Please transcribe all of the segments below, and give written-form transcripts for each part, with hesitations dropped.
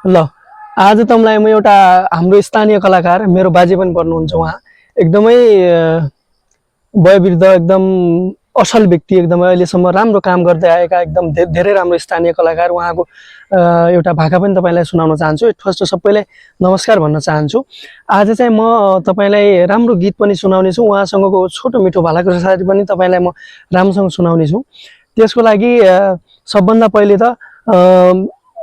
ल आज तपाईँलाई म एउटा हाम्रो स्थानीय कलाकार मेरो बाजे पनि पर्नुहुन्छ उहाँ एकदमै वयोवृद्ध एकदम असल व्यक्ति एकदमै अहिलेसम्म राम्रो काम गर्दै आएका एकदम धेरै राम्रो स्थानीय कलाकार उहाँको एउटा भाका पनि तपाईँलाई सुनाउन चाहन्छु। फर्स्ट सबैलाई नमस्कार भन्न चाहन्छु। आज चाहिँ म तपाईँलाई राम्रो गीत पनि सुनाउने छु, उहाँसँगको छोटो मिठो भालाको साथी पनि तपाईँलाई म राम्रोसँग सुनाउने छु। त्यसको लागि सबभन्दा पहिले त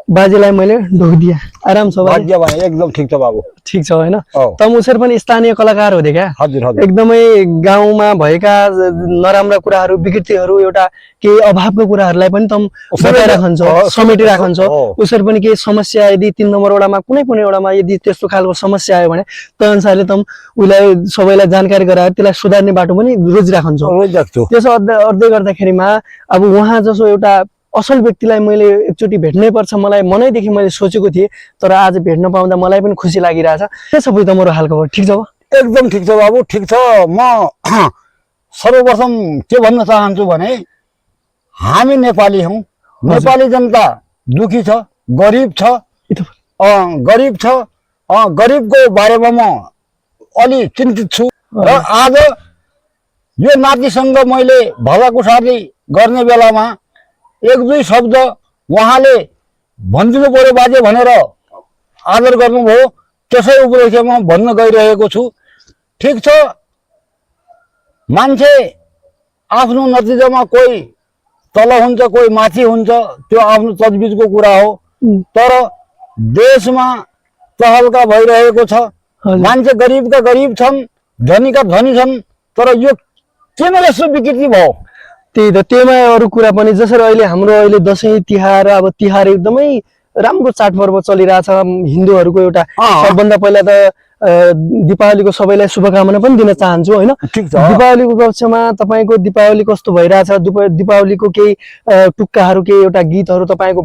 बाजेलाई मैले ढोक दिया आराम छ बाजे एकदम ठीक छ बाबु, ठीक छ हैन? तमुसेर पनि स्थानीय कलाकार हो क्या? हजुर हजुर। एकदमै गाउँमा भएका नराम्रा कुराहरू विकृतिहरू एउटा केही अभावको कुराहरूलाई पनि तम बताइराखन्छ, समेटिराखन्छ। उसरी पनि केही समस्या यदि 3 नम्बर वडामा कुनै पनि वडामा यदि त्यस्तो खालको समस्या आयो भने त अनुसारले तम उलाई सबैलाई जानकारी गराएर त्यसलाई सुधार्ने बाटो पनि रोजिराखन्छ। त्यसो अर्दै गर्दाखेरिमा अब उहाँ जसो एउटा असल व्यक्तिलाई मैले एकचोटि भेट्नै पर्छ मलाई मनैदेखि मैले सोचेको थिएँ, तर आज भेट्न पाउँदा मलाई पनि खुसी लागिरहेछ। के सबै त मेरो हालखबर ठीक छ? एकदम ठीक छ बाबु, ठीक छ। म सर्वप्रथम के भन्न चाहन्छु भने हामी नेपाली हौं, नेपाली जनता दुखी छ, गरिब छ, गरिबको बारेमा म अलि चिन्तित छु। र आज यो नातिसँग मैले भलाकुसारी गर्ने बेलामा एक दुई शब्द उहाँले भनिदिनु पर्यो बाजे भनेर आदर गर्नुभयो, त्यसै उपलक्ष्यमा भन्न गइरहेको छु। ठीक छ, मान्छे आफ्नो नतिजामा कोही तल हुन्छ कोही माथि हुन्छ, त्यो आफ्नो तजबिजको कुरा हो। तर देशमा तहल्का भइरहेको छ, मान्छे गरिबका गरिब छन्, धनीका धनी छन्, तर यो किन यस्तो विकृति भयो? त्यही त, त्यहीमा अरू कुरा पनि जसरी अहिले हाम्रो अहिले दसैँ तिहार, अब तिहार एकदमै राम्रो चाडपर्व चलिरहेछ हिन्दूहरूको एउटा। सबभन्दा पहिला त दीपावलीको सबैलाई शुभकामना पनि दिन चाहन्छु हैन? दीपावलीको पक्षमा तपाईको दीपावली कस्तो भइरहेछ, दीपावलीको केही टुक्काहरू केही एउटा गीतहरू तपाईको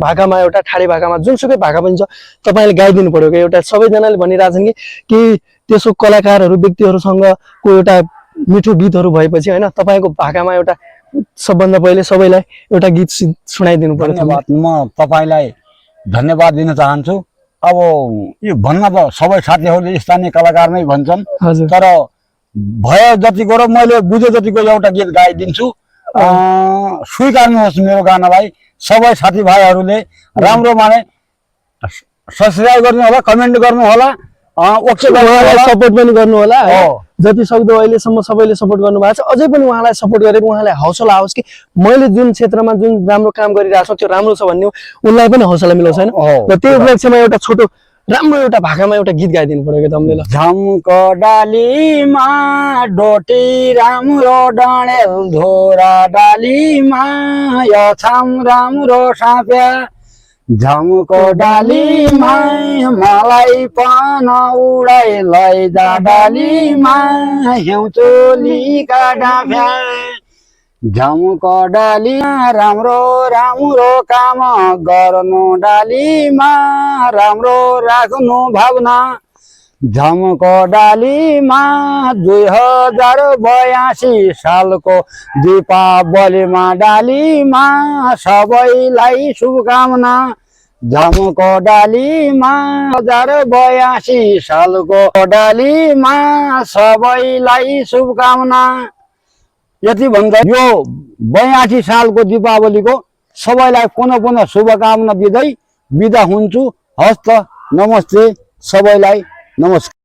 भाकामा एउटा ठाडे भाकामा जुनसुकै भाका पनि छ तपाईले गाइदिनु पर्यो। एउटा सबैजनाले भनिरहेछन् कि त्यसो कलाकारहरू व्यक्तिहरूसँगको एउटा मिठो गीतहरू भएपछि हैन तपाईको भाकामा एउटा सबभन्दा पहिले सबैलाई एउटा गीत सुनाइदिनु पर्यो। धन्यवाद, म तपाईलाई धन्यवाद दिन चाहन्छु। अब यो भन्न त सबै साथीहरूले स्थानीय कलाकार नै भन्छन्, तर भए जतिको र मैले बुझे जतिको एउटा गीत गाइदिन्छु। स्वीकार्नुहोस् मेरो गानालाई। सबै साथीभाइहरूले राम्रो माने सब्स्क्राइब गर्नु होला, कमेन्ट गर्नु होला, ओके सपोर्ट पनि गर्नु होला। जति सक्दो अहिलेसम्म सबैले सपोर्ट गर्नु भएको छ, अझै पनि उहाँलाई सपोर्ट गरेर उहाँलाई हौसला आओस् कि मैले जुन क्षेत्रमा जुन राम्रो काम गरिरहेको छु त्यो राम्रो छ भन्ने उनलाई पनि हौसला मिलोस् हैन? र त्यो उपलक्ष्यमा एउटा छोटो राम्रो एउटा भाकामा एउटा गीत गाइदिनु पर्यो कि तपाईँले। ल झमको डालीमा डोटी राम्रो डाँडेल, धोरा डालीमा यो छाम राम्रो साप्या, झमको डालीमा मलाई पान उडाइ लैजा डालीमा हिउँचोलीका डाँफ्या, झमको डालीमा राम्रो राम्रो काम गर्नु, डालीमा राम्रो राख्नु भावना, झमको डालीमा 2082 सालको दीपावलीमा डालीमा सबैलाई शुभकामना, झमको डालीमा 2082 सालको डालीमा सबैलाई शुभकामना। यति भन्दा यो 82 सालको दीपावलीको सबैलाई पुनः पुनः शुभकामना दिँदै बिदा हुन्छु। हस्त, नमस्ते सबैलाई, नमस्कार।